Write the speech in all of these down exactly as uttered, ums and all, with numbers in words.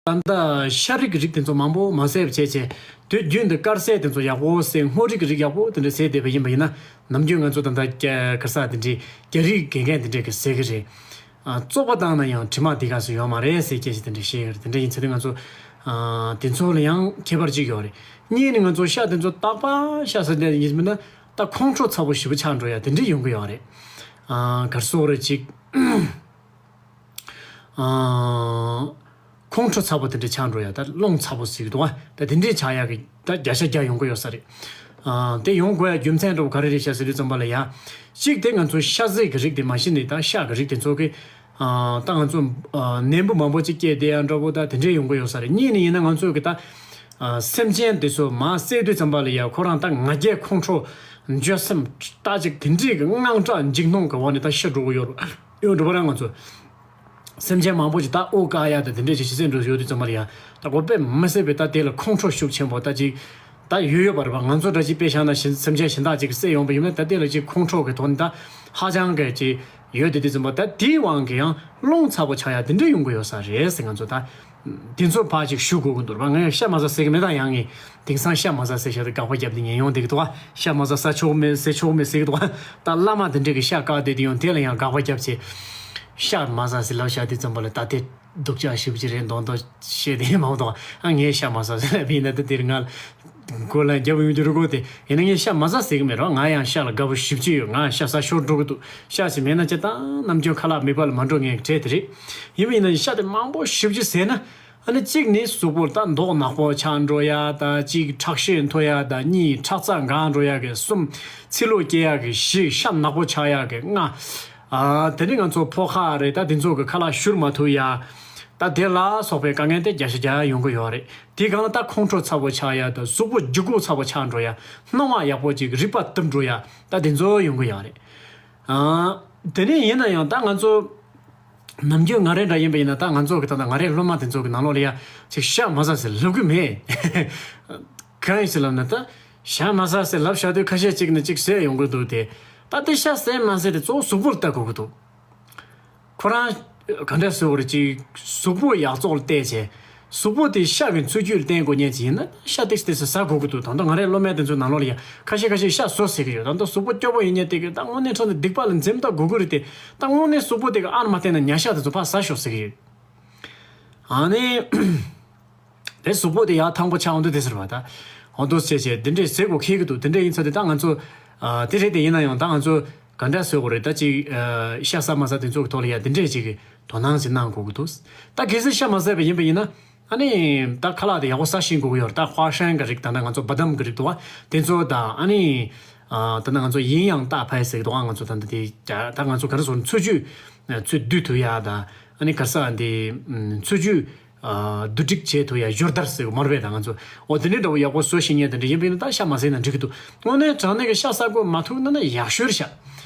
ད་ལྟ་ཤ་རིགས་ཀྱི་རིགས་དེ་ཚོ་མང་པོ་མ་བཟས་པ་བྱས་བྱས། དུས་རྒྱུན་དུ་དཀར་ཟས་དེ་ཚོ་ཡག་པོ་བཟས། སྔོ་རིགས་ཀྱི་རིགས་ཡག་པོ་དེ་འདྲ་བཟས་བསྡད་པ་ཡིན་པ་ཡིན་ན། ནམ་རྒྱུན་ང་ཚོ་ད་ལྟ་རྒྱ་གར་ས་དེ་འདྲའི་རྒྱ་རིགས་དགེ་རྒན་དེ་འདྲས་ཀྱི་ཟས་ཀྱི་རེད། ཨ། བཙོག་པ་བཏང་ན་ཡང་དྲི་མ་དེ་ག་སུ་ཡོད་མ་རེད་ཟེར་སྐད་ཆ་དེ་འདྲ་བཤད་ཡོད་རེད། དེ་འདྲ་ཡིན་ཚེ་དུས་ང་ཚོ། ཨ། དེ་ཚོ་ལ་ཡང་ཁྱད་པར་ཅིག་ཡོད་རེད། གཉིས་ནི་ང་ཚོ་ཤ་དེ་ཚོ་རྟག་པར་ཤ་ཟ་བསྡད་ཡིན་མིན་ན། ད་ཁོང་ཁྲོ་ཚ་པོ་ཞེ་པོ་ཆགས་འགྲོ་ཡ་དེ་འདྲ་ཡོང་གི་ཡོད་རེད། ཨ། ག་རེ་ཟེར་དགོས་རེད་ཅིག་ཨ། ཁོང་ཁྲོ་ཚ་པོ་དེ་འདྲ་ཆགས་འགྲོ་ཡ། ད་རླུང་ཚ་པོ་ཟེར་གི་འདུག་ཨ། ད་དེ་འདྲས་ཆགས་ཡག་གི་ད་བརྒྱ་ཆ་བརྒྱ་ཡོང་གི་ཡོད་ས་རེད། ཨ། དེ་ཡོང་དགོས་ཡ་རྒྱུ་མཚན་འདྲ་བོ་ག་རེ་རེད་ཤག་ཟེར་དུས་ཙམ་པ་ལ་ཡ། གཅིག་དེ་ང་ཚོ་ཤ་ཟས་ཀྱི་རིགས་དེ་མ་གཞི་ནས་ད་ཤ་གི་རིགས་དེ་ཚོ་གི། ཨ། ད་ང་ཚོ། ཨ། ནད་འབུ་མང་པོ་ཅིག་སྐྱེས་བསྡད་ཡ་འདྲ་བོ་ད་དེ་འདྲས་ཡོང་གི་ཡོད་ས་རེད། གཉིས་ནས་ཡིན་ན་ང་ཚོ་གི་ད། ཨ། སེམས་ཅན་དེ་ཚོ་མར་བསད་དུས་ཙམ་པ་ལ་ཡ། ཁོ་རང་ད་ང་རྒྱལ་ཁོང་ཁྲོ་འགྱོད་སེམས་ད་ཅིག་དེ་འདྲས་ཀྱི་དངངས་སྐྲག་འཇིགས་སྣང་གི་འོག་ནས་ད་ཤི་འགྲོ་གི་ཡོད་རེད། ཡོད་འགྲོ་བ་རང་ང་ཚོ། སེམས་ཅན་མང་པོ་ཞིག་ད་དབུགས་བཀག་ཡ་དང་དེ་འདྲས་ཞིག་ཤི་ཟེར་འགྲོ་ཡོད་དུས་ཙམ་པ་ལ་ཡ། ད་དགོས་པས་མི་བསད་པའི་ད་དེ་ལ་ཁོང་ཁྲོ་ཤུགས་ཆེན་པོ་ད་ཅིག་ད་ཡོད་ཡོད་པ་རེད་པ། ང་ཚོ་འདྲ་ཅིག་དཔེ་བཞག་ན་ཞི་སེམས་ཅན་གཞན་དག་ཅིག་བསད་ཡོང་པ་ཡིན་ན། ད་དེ་ལ་ཅིག་ཁོང་ཁྲོ་གི་ཐོག་ནས་ད་ཧ་ཅང་གི་ཅིག་ཡོད་དེ་དུས་ཙམ་པ། ད་དེའི་དབང་གིས་ཡང་རླུང་ཚ་པོ་ཆགས་ཡ་དེ་འདྲས་ཡོང་གི་ཡོད་ས་རེད་ཟེར། ང་ཚོ་ད་དེ་ཚོ་ཕར་ཅིག་ཞུ་དགོས་ཀྱི་འདུག་པ། ངས་ཤ་མ་ཟ་ཟེར་གི་མེད། ད་ཡང་ངས་དེང་སང་ཤ་མ་ཟ་ཟེར་བཞག་དེ་དགག་པ་བརྒྱབ་སྟེ་ཉན་ཡོང་བསྡད་ཀྱི་འདུག་པ། ཤ་མ་ཟ་ཟ་ཆོག་མེད་ཟེར་ཆོག་མེད་ཟེར་གྱི་འདུག་པ། ད་བླ་མ་དེ་འདྲས་ཀྱི་ཤ་བཀག་བསྡད་དུས་ཡང་དེ་ལ་ཡང་དགག་པ་བརྒྱབ་བྱས། ཤ་མ་ཟ་ཟེར་ལབ་བཞག་དུས་ཙམ་པ་ལ་ད་དེ་སྡུག་ཅག་ཞེ་པོ་ཅིག་རེད་མདོག་མདོག་བཤད་དེ་མ་གཏོགས། ཨ། ངས་ཤ་མ་ཟ་ཟེར་ལབ་པ་ཡིན་ན་ད་དེར་ང་ལ་གོ་ལ་རྒྱབ་ཡོང་རྒྱུ་རེད་གོ། དེ་ཡིན་ན་ངས་ཤ་མ་ཟ་ཟེར་གི་མེད་རོགས། ང་ཡང་ཤ་ལ་དགའ་པོ་ཞེ་པོ་ཅིག་ཡོད། ང་ཤ་ཟ་ཤོར་འགྲོ་གི་འདུག། ཤ་ཞིག་མེད་ན་ཅི་ད་ནམ་རྒྱུན་ཁ་ལག་མེད་པ་ལ་མ་འགྲོ་ངེས་གྲས་དེ་རེད། ཡིན་པ་ཡིན་ན་ཤ་དེ་མང་པོ་ཞེ་པོ་ཅིག་ཟས་ན། ཨ་ནི་གཅིག་ནི་གཟུགས་པོར་ད་མདོག་ནག་པོ་ཆགས་འགྲོ་ཡ། ད་གཅིག་ཁྲག་ཤེད་མཐོ་ཡ། ད་གཉིས་ཁྲག་རྩ་འགག་འགྲོ་ཡ་གི། གསུམ་ཚིལ་ལུ་སྐྱེ་ཡ་གི། བཞི་ཤ་ནག་པོ་ཆགས་ཡ་གི། ལྔ། ཨ། དེ་ནི་ང་ཚོ་ཕོ་ཁ་རེད། ད་དེ་ཚོ་གི་ཁ་ལག་བཞུར་མ་ཐུབ་ཡ། ད་དེ་ལ་སོགས་པའི་དཀའ་ངལ་དེ་བརྒྱ་ཆ་བརྒྱ་ཡོང་གི་ཡོད་རེད། དེའི་སྒང་ལ་ད་ཁོང་ཁྲོ་ཚ་པོ་ཆགས་ཡ། ད་གཟུགས་པོ་ལྗིད་ཁོག་ཚ་པོ་ཆགས་འགྲོ་ཡ། སྣང་བ་ཡག་པོ་ཅིག་རིག་པ་ཐིབས་འགྲོ་ཡ། ད་དེ་ཚོ་ཡོང་གི་ཡོད་རེད། ཨ། དེ་ནས་ཡིན་ན་ཡང་ད་ང་ཚོ་ནམ་རྒྱུན་ང་རང་འདྲ་ཡིན་པ་ཡིན་ན། ད་ང་ཚོ་གི་ད་ལྟ་ང་རའི་སློབ་མ་དེ་ཚོ་གི་ནང་ལོགས་ལ་ཡ་ཅིག་ཤ་མ་ཟ་ཟེར་ལབ་གི་མེད། གང་ཡིན་ཟེར་ལབ་ན། ད་ཤ་མ་ཟ་ཟེར་ལབ་བཞག་དུས་ཁ་ཤས་ཅིག་ནི་ཅིག་ཟས་ཡོང་གི་འདུག་སྟེ། ད་དེ་ཤ་ཟས་མ་ཟས་དེ་གཙོ་བོ་གཟུགས་པོར་ལྟ་དགོས་ཀྱི་འདུག། ཁོ་རང་ག་འདྲ་ཟེར་དགོས་རེད། ཅིག་གཟུགས་པོ་ཡག་བཙོག་ལ་བལྟས་བྱས། གཟུགས་པོ་དེ་ཤ་གི་འཚོ་བཅུད་ལ་བརྟེན་དགོས་མཁན་ཅིག་ཡིན་ན། ཤ་ཏོག་ཙམ་ཏོག་ཙམ་ཟ་དགོས་ཀྱི་འདུག། ད་ལྟ་ང་རའི་སློབ་མ་དེ་ཚོའི་ནང་ལོགས་ལ་ཡ་ཁ་ཤས་ཁ་ཤས་ཤ་ཟོ་ཟེར་གྱི་ཡོད། ད་ལྟ་གཟུགས་པོ་སྐྱོ་པོ་ཡིན་མཁན་དེ་གི་ད་དངོས་གནས་དྲང་གནས་སྡིག་པ་ལ་འཛེམ་ད་དགོས་ཀྱི་རེད་དེ། ད་དངོས་གནས་གཟུགས་པོ་དེ་གི་ཨ་ནི་མ་བལྟས་ན་ཉ་ཤ་དེ་ཚོ་ཕར་ཟ་ཤོག་ཟེར་གྱི་ཡོད། ཨ་ནི། དེ་གཟུགས་པོ་དེ་ཡག་ཐང་པོ་ཆགས་འོང་དུས་དེ་ཟེར་བ་ད། འོ་འདུག་བྱས་བྱས་འདི་འདྲས་ཟེར་དགོས་ཁེལ་གི་འདུག། དེ་འདྲས་ཡིན་ཚ་དེ་ད་ང་ཚོ། ཨ། དེ་རེད་དེ། ཡིན་ན་ཡང་ད་ང་ཚོ་ག་འདྲ་ཟེར་དགོས་རེད། ད་ཅིག། ཨ། ཤ་ཟ་མ་ཟ་དེ་ཚོ་གི་ཐོག་ལ་ཡ་དེ་འདྲས་ཅིག་གི་དོ་སྣང་ཞིག་གནང་དགོས་ཀྱི་འདུག། ད་གལ་སྲིད་ཤ་མ་ཟ་བ་ཡིན་པ་ཡིན་ན། ཨ་ནི་ད་ཁ་ལག་དེ་ཡག་པོ་ཟ་ཤེས་དགོས་ཀྱི་ཡོད་རེད། ད་ཧྭ་ཧྲན་གི་རིགས་དང་། ད་ང་ཚོ་བ་དམ་གི་རིགས་འདུག་བ། དེ་ཚོ་དང་། ཨ་ནི། ཨ། ད་ང་ཚོ་ཡིན་ཡང་ཏ་ཕའི་ཟེར་གི་འདུག་བ། ང་ཚོ་ད་ད་དེ་ད་ང་ཚོ་ག་རེ་ཟེར། འཚོ་བཅུད་འཚོ་སྡུད་ཐུབ་ཡ་དང་། ཨ་ནི་ག་རེ་ཟེར། འདི་འཚོ་བཅུད། ཨ། བསྡུ་སྒྲིག་བྱེད་ཐུབ་ཡ་ཞོར་དར་ཟེར་གི་མར་པས་ད་ང་ཚོ། འོ་དེ་འདྲའི་འདྲ་བོ་ཡག་པོ་བཟོ་ཤེས་མཁན་དེ་འདྲ་ཡིན་པ་ཡིན་ན་ད་ཤ་མ་ཟས་ན་འགྲིག་གི་འདུག། དངོས་གནས་དྲང་གནས་ཀྱི་ཤ་ཟ་དགོས་མ་ཐུག་ན་ན་ཡག་ཤོས་རེད་ཤག།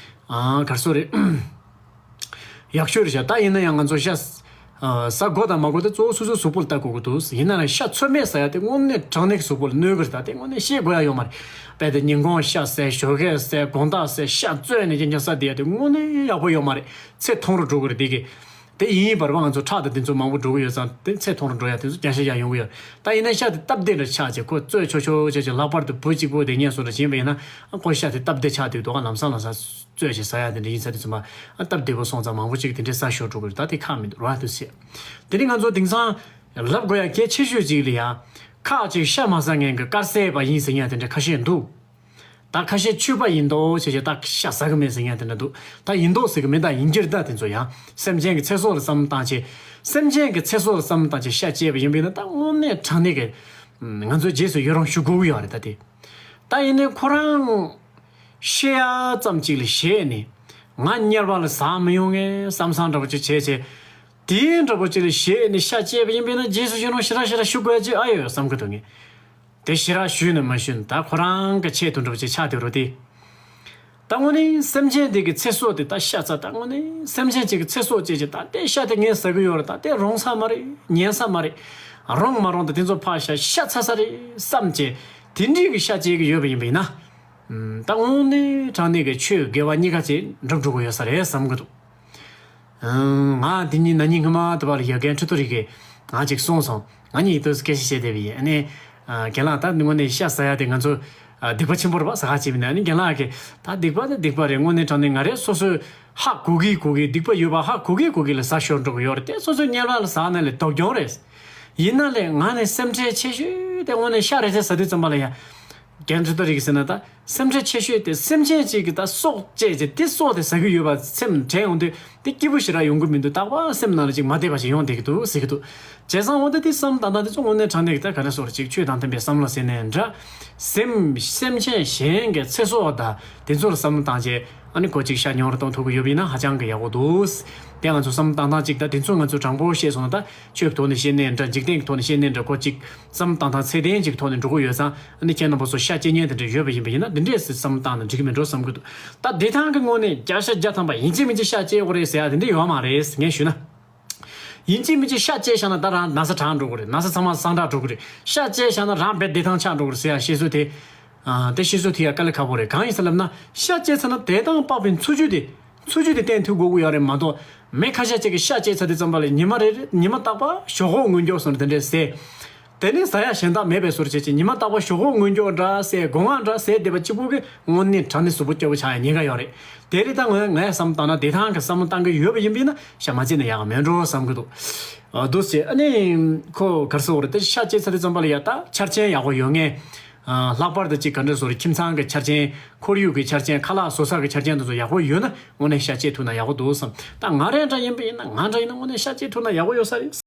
ཨ། ག་རེ་ཟེར་རེད། ཡག་ཤོས་རེད་ཤག། ད་ཡིན་ན་ཡང་ང་ཚོ་ཤ། ཨ། ཟ་དགོས་དང་མ་དགོས་དེ་གཙོ་བོ་སོ་སོའི་གཟུགས་པོ་ལ་ལྟ་དགོས་ཀྱི་འདུག། ཡིན་ན་ཡང་ཤ་ཚོད་མེད་ཟ་ཡ་དེ་དངོས་གནས་དྲང་གནས་ཀྱི་གཟུགས་པོ་ལ་གནོད་གི་རེད། ད་དེ་དངོས་གནས་བཤད་དགོས་ཡ་ཡོད་མ་རེད། རྦད་དེ་ཉིན་གུང་ཤ་ཟས། ཞོགས་ཀས་ཟས། དགོང་དག་ཟས། ཤ་བཙོས་ནས་རྐྱང་རྐྱང་ཟ་བསྡད་ཡ་དེ་དངོས་གནས་ཡག་པོ་ཡོད་མ་རེད། ཚེ་ཐུང་རུ་འགྲོ་གི་རེད་དེ་གི། དེ་ཡིན་ཡིན་པར་བ་ང་ཚོ་ཁྲག་དང་དེ་ཚོ་མང་པོ་འགྲོ་གི་ཡོད་ཙང་དེ་ཚེ་ཐུང་རུ་འགྲོ་ཡ་དེ་ཚོ་རྒྱང་ཤ་རྒྱང་ཡོང་གི་ཡོད། ད་ཡིན་ན་ཤ་དེ་སྟབས་བདེ་འདྲ་ཆགས་བྱས་ཁོ་བཙོས་ཆོག་ཆོག་བྱས་བྱས། ལྷག་པར་དུ་བུ་གཅིག་པོ་དེ་ངས་སོ་འདྲ་བྱས་པ་ཡིན་ན། ཨ། ཁོ་ཤ་དེ་སྟབས་བདེ་ཆགས་དུས་དོ་ག་ལམ་སང་ལམ་སང་བཙོས་བྱས་ཟ་ཡ་དེ་འདྲ་ཡིན་ས་དེ་ཚོ་མ། ཨ། སྟབས་བདེ་པོ་སོང་ཙང་མང་པོ་ཅིག་དེ་འདྲས་ཟ་ཤོར་འགྲོ་གི་རེད། ད་དེ་ཁག་མི་འདུག་ར་དུ་ཟེར། དེ་ནི་ང་ཚོ་དེང་སང་ལབ་དགོས་ཡ་གལ་ཆེ་ཤོས་ཅིག་ལ་ཡ། ཁག་ཅིག་ཤ་མ་ཟ་མཁན་གྱི་དཀར་ཟས་པ་ཡིན་ཟེར་མཁན་དེ་འདྲ་ཁ་ཤས་འདུག། ད་ཁ་ཤས་ཆོས་པ་ཡིན་མདོག་བྱས་བྱས་ད་ཤ་ཟ་གི་མེད་ཟེར་མཁན་དེ་འདྲ་འདུག། ད་ཡིན་མདོག་ཟེར་གི་མེད། ད་ཡིན་གྱི་རེད། ད་དེ་ཚོ་ཡང་སེམས་ཅན་གྱི་ཚེ་སྲོག་ལ་བསམ་བློ་བཏང་བྱས། སེམས་ཅན་གྱི་ཚེ་སྲོག་ལ་བསམ་བློ་བཏང་བྱས་ཤ་བཅད་པ་ཡིན་པས་ན། ད་དངོས་གནས་དྲང་གནས་ཀྱི་ང་ཚོས་རྗེས་སུ་ཡི་རང་ཞུ་དགོས་ཀྱི་ཡོད་རེད། ད་དེ་ད་ཡིན་ནའི་ཁོ་རང་ཤི་ཡ་ཙམ་ཅིག་ལ་ཞེད་ནས། ང་དམྱལ་བ་ལ་ཟག་མི་ཡོང་ངས་བསམ་བསམ་འདྲ་པོ་ཅིག་བྱས་བྱས། དེ་འདྲ་པོ་ཅིག་ལ་ཞེད་ནས་ཤ་བཅད་པ་ཡིན་པས་ན། རྗེས་སུ་ཡི་རང་ཞེ་དྲག་ཞེ་དྲག་ཞུ་དགོས་ཀྱི་ཨ་ཡོད་བསམ་གི་འདུག་ངས། དེ་ཞེ་དྲག་ཞུས་ན་མ་ཞུས་ན་ད་ཁོ་རང་གི་ཆེད་དུ་འདྲ་པོ་ཅིག་ཆགས་བསྡད་རོགས་དེ། ད་དངོས་གནས་སེམས་ཅན་དེ་གི་ཚེ་སྲོག་དེ་ད་ཤ་ཚ། ད་དངོས་གནས་སེམས་ཅན་ཅིག་གི་ཚེ་སྲོག་བཅད་བྱས། ད་དེ་ཤ་དེ་ངས་ཟ་གི་ཡོད་རེད། ད་དེ་རུང་ས་མ་རེད། ཉན་ས་མ་རེད། རུང་མ་རུང་ད་དེ་ཚོ་ཕར་བཞག། ཤ་ཚ་ས་རེད་བསམ་བྱས་དེ་འདྲའི་གི་ཤ་བཅད་གི་ཡོད་པ་ཡིན་པ་ཡིན་ན། ཨམ། ད་དངོས་གནས་དྲང་གནས་ཀྱི་ཆོས་དགེ་བ་གཉིས་ཀ་ཅིག་འགྲུབ་འགྲོ་གི་ཡོད་ས་རེད་བསམ་གི་འདུག། ཨང་། ང་དེ་ཉིན་ན་ཉིན་སྔ་མ་དེ་བ་ལ་ཡ་རྒན་ཁྲི་ཐོ་རི་གི་ ང་ཅིག་གསུངས་སོང་། ང་གཉིས་ཏོག་ཙམ་སྐད་ཆ་བཤད་བསྡད་པ་ཡིན། ཨ་ནི་རྒན་ལགས་ད་དངོས་གནས་ཤ་ཟ་ཡ་དེ་ང་ཚོ་སྡིག་པ་ཆེན་པོ་རེད་པ་ཟེར་ཁ་ཅིག་མིན་ན། ཨ་ནི་རྒན་ལགས་ཀྱིས་ད་སྡིག་པ་དེ་སྡིག་པ་རེད། དངོས་གནས་དྲང་གནས་ང་རས་སོ་སོས་ཧ་གོ་གི་གོ་གི་སྡིག་པ་ཡོད་པ་ཧ་གོ་གི་གོ་གི་ལ་ཟ་ཤོར་འགྲོ་གི་ཡོད་རེད། དེ་སོ་སོའི་གཉེར་པ་ལ་ཟ་ན་ལས་སྡུག་གྱོང་རེད། ཡིན་ན་ལས་ང་ནི་སེམས་ཁྲལ་ཆེ་ཤོས་དེ་དངོས་གནས་ཤ་རེ་ཟ་ཟ་དུས་ཙམ་པ་ལ་ཡ། རྒན་ཚོ་ལྟ་རིག་ཟེར་ན་ད་སེམས་ཁྲལ་ཆེ་ཤོས་དེ་སེམས་ཅན་གཅིག་གི་ད་སྲོག་བཅད་བྱས་དེ་སྲོག་དེ་ཟ་གི་ཡོད་པ་སེམས་དྲན་ཡོང་དུས་དེ་སྐྱིད་པོ་ཞེ་དྲག་ཡོང་གི་མི་འདུག་རྟག་པར་སེམས་ནང་ལ་ཅིག་མ་བདེ་བ་ཞིག་ཡོང་བསྡད་ཀྱི་འདུག་ཟེར་གྱི་འདུག་བྱས་ཙང་འོ་ད་དེ་བསམ་བློ་བཏང་སྟངས་དེ་ཚོ་དངོས་གནས་དྲང་གནས་ཀྱི་ད་ག་འདྲ་སོགས་ཅིག་ཆོས་དང་མཐུན་པའི་བསམ་བློ་ཟེར་ནའི་འདྲ། སེམས་སེམས་ཅན་གཞན་གྱི་ཚེ་སྲོག་དང་དེ་ཚོ་ལ་བསམ་བློ་བཏང་བྱས་ཨ་ནི་ཁོ་ཅིག་ཤ་ཉུང་རུ་གཏོང་ཐུབ་ཀྱི་ཡོད་པ་ཡིན་ན་ཧ་ཅང་གི་ཡག་པོ་འདུག་དེ་ང་ཚོ་བསམ་བློ་བཏང་སྟངས་ཅིག་ད་དེ་ཚོ་ང་ཚོ་དྲང་པོ་བཤད་སོང་ན་ད། ཆོས་ཀྱི་ཐོག་ནས་བཤད་ནའི་འདྲ། འཇིག་རྟེན་གྱི་ཐོག་ནས་བཤད་ནའི་འདྲ། ཁོ་གཅིག་བསམ་བློ་བཏང་སྟངས་ཚད་ལྡན་ཅིག་ཐོག་ནས་འགྲོ་གི་ཡོད་ཙང་། ཨ་ནི་ཁྱེད་རྣམ་པ་ཚོ་ཤ་སྐྱེ་མཁན་དེ་འདྲ་ཡོད་པ་ཡིན་པ་ཡིན་ན་འདི་འདྲས་སེ་བསམ་བློ་བཏང་ན་འགྲིག་གི་མིན་འགྲོ་བསམ་གི་འདུག་ད་བདེ་ཐང་གི་ངོས་ནས་བརྒྱ་ཆ་བརྒྱ་ཐམ་པ་ཡིན་གཅིག་མིན་གཅིག་ཤ་སྐྱེ་དགོས་རེད་ཟེར་ཡ་དེ་འདྲ་ཡོད་མ་རེད་ངས་ཞུས་ན། ཡིན་གཅིག་མིན་གཅིག་ཤ་སྐྱེས་བཞག་ན་ད་རང་ན་ཚ་དྲག་འགྲོ་གི་རེད། ན་ཚ་ཚང་མ་སངས་དྲག་འགྲོ་གི་རེད། ཤ་སྐྱེས་བཞག་ན་རང་དཔེ་བདེ་ཐང་ཆག་འགྲོ་གི་རེད་ཟེར་ཡ་བཤད་སྲོལ་དེ། ཨ། དེ་བཤད་སྲོལ་དེ་ཡང་དཀའ་ལས་ཁག་པོ་རེད། གང་ཡིན་ཟེར་ལབ་ན་ཤ་སྐྱེས་ཚར་ན་དེ་དང་དཔག་པའི་འཚོ་བཅུད་དེ། འཚོ་བཅུད་དེ་བསྟེན་ཐུབ་དགོས་ཀྱི་ཡོད་རེད་མ་གཏོགས། མི་ཁ་ཤས་ཅིག་གིས་ཤ་སྐྱེས་ཚར་དུས་ཙམ་པ་ལ་ཉི་མ་རེ་རེ་ཉི་མ་རྟག་པར་ཞོག་ཁོག་རྔུལ་འགྱོག་སོང་དེ་འདྲས་ཟས། དེ་ནས་ཟ་ཡ་གཞན་དག་མེད་པའི་བཟོ་འདྲ་བྱས་ཀྱི་ཉི་མ་རྟག་པར་ཞོག་ཁོག་རྔུལ་འགྱོག་འདྲ་ཟས། སྒོ་ང་འདྲ་ཟས་བསྡད་པ་གཅིག་པུ་གིས་དངོས་གནས་དྲང་གནས་གཟུགས་པོ་སྐྱོ་པོ་ཆགས་ཡ་ཉེན་ཁ་ཡོད་རེད། དེ་རེད། ད་ངས་ངས་བསམ་བཏང་ན་བདེ་ཐང་གི་བསམ་བློ་བཏང་གི་ཡོད་པ་ཡིན་པས་ན་ཤ་མ་སྐྱེས་ན་ཡག་ག་མེད་འགྲོ་བསམ་གི་འདུག་ཨ། འདུག་སེ་ཨ་ནི་ཁོ་ག་རེ་ཟེར་དགོས་རེད། དེ་ཤ་སྐྱེས་ཚར་དུས་ཙམ་པ་ལ་ཡ་ད་ཆ་རྐྱེན་ཡག་པོ་ཡོད་མཁན། ཨ། ལྷག་པར་དུ་ཅིག་ག་འདྲ་ཟེར་དགོས་རེད། ཁྱིམ་ཚང་གི་ཆ་རྐྱེན། ཁོར་ཡུག་གི་ཆ་རྐྱེན། ཁ་ལག་བཟོ་ས་གི་ཆ་རྐྱེན་དེ་ཚོ་ཡག་པོ་ཡོད་ན་དངོས་གནས་ཤ་སྐྱེས་ཐུབ་ན་ཡག་པོ་འདུག་བསམ། ད་ང་རང་འདྲ་ཡིན་པ་ཡིན་ན། ང་འདྲ་ཡིན་ན་དངོས་གནས་ཤ་སྐྱེས་ཐུབ་ན་ཡག་པོ་ཡོད་ས་རེད།